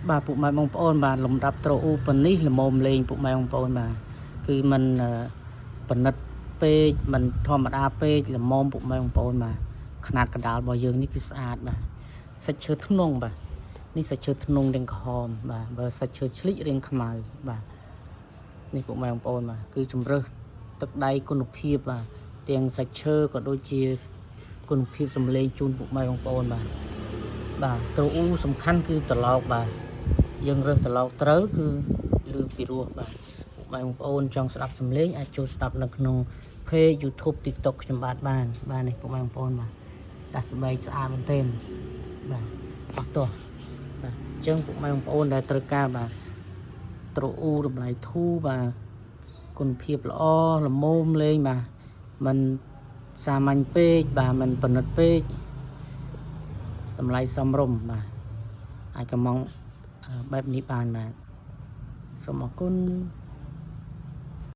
បាទពុកម៉ែបងប្អូនបាទលំដាប់ត្រូអ៊ូប៉ុននេះល្មមលេងពុកម៉ែបងប្អូនបាទគឺมันអឺប៉និតពេកมันធម្មតាពេកល្មមពុកម៉ែបងប្អូនបាទຂະຫນាតកណ្ដាលរបស់យើងនេះគឺស្អាតបាទសាច់ឈើធ្នង់បាទនេះសាច់ឈើធ្នង់រាងក្រហមបាទបើសាច់ឈើឆ្លិចរាងខ្មៅបាទនេះពុកម៉ែបងប្អូនបាទគឺជំរើសទឹកដៃគុណភាពបាទទាំងសាច់ឈើក៏ដូចជាគុណភាពសំឡេងជូនពុកម៉ែបងប្អូនបាទបាទត្រូអ៊ូសំខាន់គឺត្រឡោកបាទ យើងរើសត្រឡោកត្រូវគឺលឺពីរោះបាទពុកម៉ែបងប្អូនចង់ស្ដាប់សំឡេងអាចចូលស្ដាប់នៅក្នុង page YouTube TikTok ខ្ញុំបាទបានបាទនេះពុកម៉ែបងប្អូនបាទដាស់ស្បែកស្អាតមែនទែនបាទអស់ទោះបាទអញ្ចឹងពុកម៉ែបងប្អូនដែលត្រូវការបាទត្រូអ៊ូតម្លៃធូរបាទគុណភាពល្អល្មមលេងបាទมันសាមញ្ញពេកបាទมันប្រណិតពេកតម្លៃសមរម្យបាទអាចកំង បែបនេះបានបាទសូមអរគុណ។